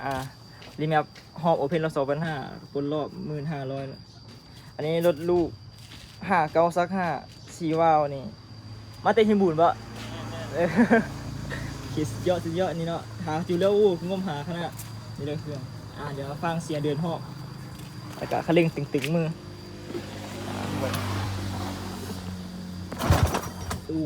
ອ່າ ຣີແມັບຮອບໂອເພັນລະສອງພັນຫ້າ ປົນລອບ ໝື່ນຫ້າຮ້ອຍ ແລ້ວ. ອັນນີ້ລົດລູກ ຫ້າເກົ້າ ຊັກຫ້າ ສີ່ວາວນີ້ ມາແຕ່ຮິມບູນບໍ່? ເອີ ສຸດຍອດ ສຸດຍອດນີ້ເນາະ. ຫາຢູ່ແລ້ວ ໂອ້ ງົມຫາຂະໜາດນີ້ເດີເຄື່ອງ. ອ່າ ດຽວຟັງສຽງເດີນຮອບ ແລ້ວກະຄັນເລັ່ງຕຶງໆມື. ອ່າ ໂອ້